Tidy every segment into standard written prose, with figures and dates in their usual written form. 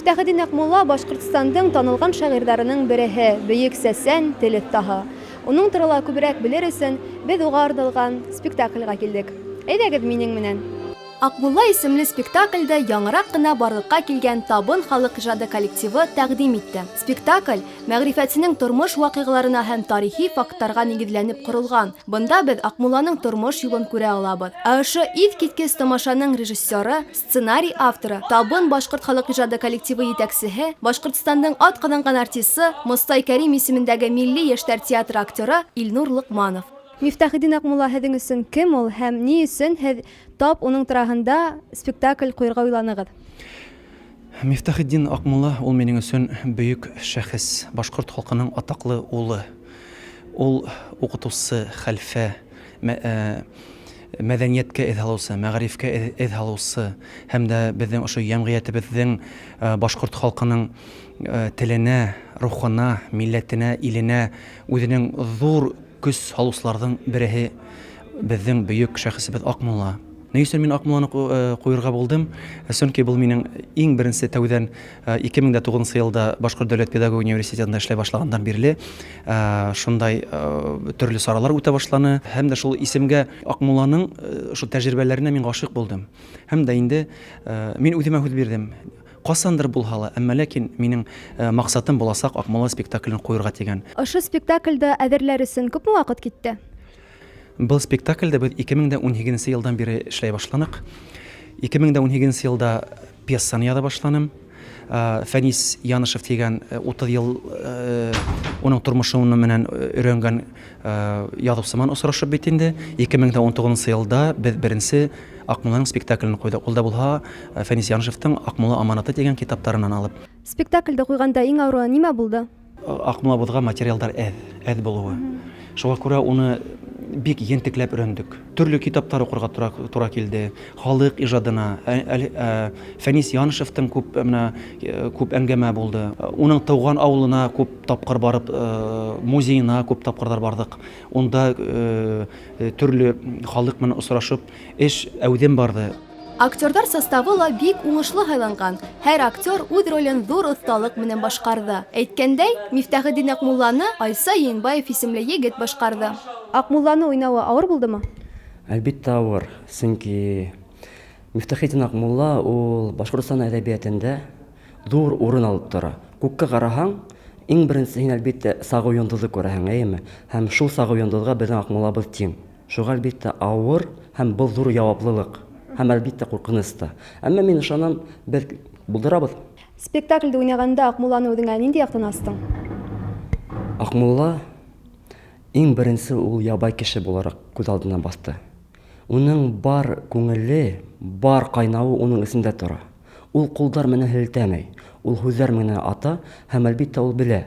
Мифтахетдин Акмулла Башҡортостандың танылған шағирҙарының береһе, бөйөк сәсән, тел оҫтаһы. Уның турала күберәк белер өсөн беҙ уға арналған спектакльгә килдек. Әйҙәгеҙ минең менән. Акмулла исемле спектакльде яңыраҡ ҡына барлыҡҡа килгән Табын халыҡ ижады коллективы тәҡдим итте. Спектакль мәғрифәтсенең тормош ваҡиғаларына һәм тарихи факттарға нигеҙләнеп ҡоролған. Бында беҙ Аҡмулланың тормош юлын күрә алабыҙ. Ә ошо иҫ киткес тамашаның режиссеры, сценарий авторы, Табын башҡорт халыҡ ижады коллективы етәксеһе, Башҡортостандың атҡаҙанған артисы, Мостай Кәрим исемендәге Милли йәштәр театры актеры Илнур Лоҡманов. Мифтахетдин Аҡмулла һеҙҙең өсөн кем ул һәм ни өсөн һеҙ тап уның тураһында спектакль ҡуйырға уйланығыҙ? Мифтахетдин Аҡмулла ул минең өсөн бөйөк шәхес, башҡорт халҡының атаҡлы улы. Ул уҡытыусы, хәлфә, мәҙәниәткә эҙ һалыусы, мәғарифкә эҙ һалыусы һәм дә беҙҙең ошо йәмғиәтебеҙҙең башҡорт халҡының теленә, рухына, милләтенә, иленә үҙенең ҙур көс һалыусыларҙың береһе беҙҙең бөйөк шәхесебеҙ Аҡмулла. Ни өсөн мин Аҡмулланы ҡуйырға булдым? Сөнки был минең иң беренсе тәүҙән 2009 йылда Башҡорт дәүләт педагогия университетында эшләй башлағандан бирле шундай төрлө саралар үтә башланы. Һәм дә шул исемгә Аҡмулланың шул тәжрибәләренә мин ғашиҡ булдым. Һәм дә инде мин үҙемә һүҙ бирҙем. Ҡасандыр булһа ла, әммә ләкин минең максатым буласаҡ Аҡмулла спектаклен ҡуйырға тигән. Ошо спектаклде әҙерләр өсөн күпме ваҡыт китте? Был спектаклде беҙ 2018 йылдан бире эшләй башланыҡ. 2018 йылда пьесаны яҙа башланым. Фәнис Янышев тигән 30 йыл уның тормошо менән өйрәнгән яҙыусы менән осрашып бит инде. 2019 йылда беҙ беренсе Аҡмулланың спектаклен ҡуйҙыҡ. Ул да булһа Фәнис Янышевтың Аҡмулла аманаты тигән китаптарынан алып. Спектаклде ҡуйғанда иң ауыры нимә булды? Аҡмуллабыҙға материалдар әҙ, әҙ булыуы. Шуға күрә уны бик ентекләп өйрәндек. Төрлө китаптар уҡырға тура килде. Халыҡ ижадына, Фәнис Янышевтың күп, менә, күп әңгәмә булды. Уның тыуған ауылына күп тапҡыр барып, музейына күп тапҡырҙар барҙыҡ. Унда төрлө халыҡ менән осрашып, эш әүҙем барҙы. Актерҙар составы ла бик уңышлы һайланған. Һәр актер үҙ ролен ҙур оҫталыҡ менән башҡарҙы. Әйткәндәй, Мифтахетдин Аҡмулланы Айса Ейенбаев исемле егет башҡарҙы. Аҡмулланы уйнауы ауыр булдымы? Әлбиттә ауыр, сөнки Мифтахетдин Аҡмулла ул Башҡортостан әҙәбиәтендә ҙур урын алып тора. Күккә ҡараһаң, иң беренсе һин әлбиттә сағыу йондоҙҙо күрәһең, әйеме? Һәм шул сағыу йондоҙға беҙҙең Аҡмуллабыҙ тиң. Шуға әлбиттә ауыр һәм был ҙур яуаплылыҡ һәм әлбиттә ҡурҡыныс та. Әммә мин ышанам, беҙ булдырабыҙ. Спектаклде уйнағанда Аҡмулланы үҙеңә ниндәй яҡтан астың? Аҡмулла иң беренсе ул ябай кеше булараҡ күҙ алдына баҫты. Уның бар күңеле, бар ҡайнауы уның эсендә тора. Ул ҡулдар менән һелтәмәй, ул һүҙҙәр менән ата һәм әлбиттә ул белә.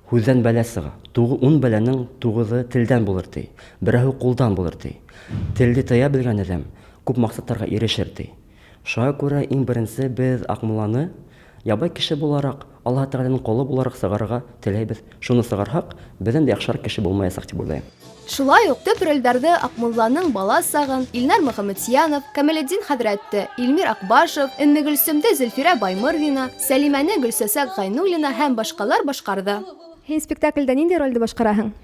Һүҙҙән бәлә сыға. 10 бәләнең 9-ы телдән булыр ти. Берәүһе ҡулдан булыр ти. Телде тыя белгән әҙәм күп маҡсаттарға ирешер ти. Шуға күрә иң беренсе беҙ Аҡмулланы ябай кеше булараҡ, Аллаһ Тәғәләнең ҡоло булараҡ сығарырға теләйбеҙ. Шуны сығарһаҡ, беҙҙән дә яҡшыраҡ кеше булмаясаҡ тип уйлайым. Шулай уҡ төп ролдәрҙе Аҡмулланың бала сағын Илнар Мөхәммәтйәнов, Камалетдин хәҙрәтте Илмир Аҡбашев, Өммөгөлсөмдө Зөлфирә Баймырҙина, Сәлимәне Гөлсәсәк Ғәйнуллина һәм башҡалар башҡарҙы. Һин спектаклдә ниндәй ролде башҡараһың?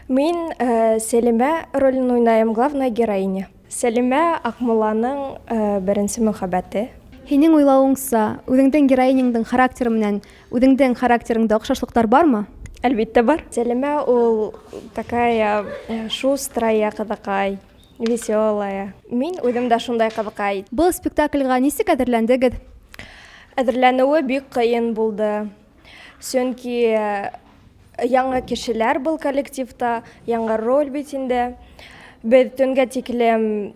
Мин Сәлимә ролен уйнайым, главная героиня. Сәлимә Аҡмулланың беренсе мөхәббәте. Һинең уйлауыңса, үҙеңдең героиняңдың характеры менән үҙеңдең характерыңда оҡшашлыҡтар бармы? Әлбиттә бар. Сәлимә ул такая шустрая ҡыҙыҡай, веселая. Мин үҙем дә шундай ҡыҙыҡай. Был спектакльгә нисек әҙерләндегеҙ? Әҙерләнеүе бик ҡыйын булды. Сөнки яңы кешеләр был коллективта, яңы роль бит инде. Беҙ төнгә тиклем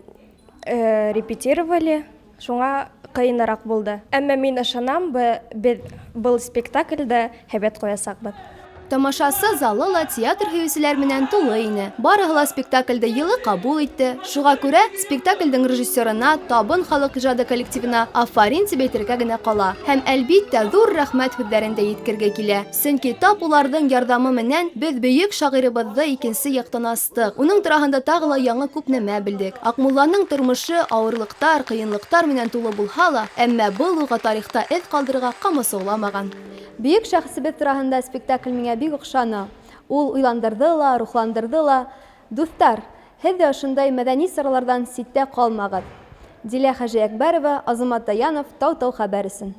репетировали, шуңа ҡыйыныраҡ булды. Әммә мин ышанам, беҙ был спектаклде һәйбәт ҡуясаҡбыҙ. Тамашасы залы ла театр һөйөүселәр менән тулы ине. Барыһы ла спектакльде йылы ҡабул итте. Шуға күрә спектакльдең режиссерына, Табын халыҡ ижады коллективына афарин тип әйтергә генә ҡала. Һәм, әлбиттә, ҙур рәхмәт һүҙҙәрен дә еткерге килә. Сөнки тап уларҙың ярҙамы менән беҙ бөйөк шағирыбыҙҙы икенсе яҡтан астыҡ. Уның тураһында тағы ла яңы күп нәмә белдек. Аҡмулланың тормошо ауырлыҡтар, ҡыйынлыҡтар менән тулы булһа ла, әммә был уға тарихта эҙ ҡалдырырға ҡамасауламаған. Бөйөк шәхесебеҙ тураһында спектакль миңә бик оҡшаны. Ул уйландырҙы ла, рухландырҙы ла. Дуҫтар, һеҙ ҙә ошондай мәҙәни сараларҙан ситтә ҡалмағыҙ. Дилә Хәжиәкбәрова, Азамат Даянов, Тау-Тау хәбәр өсөн.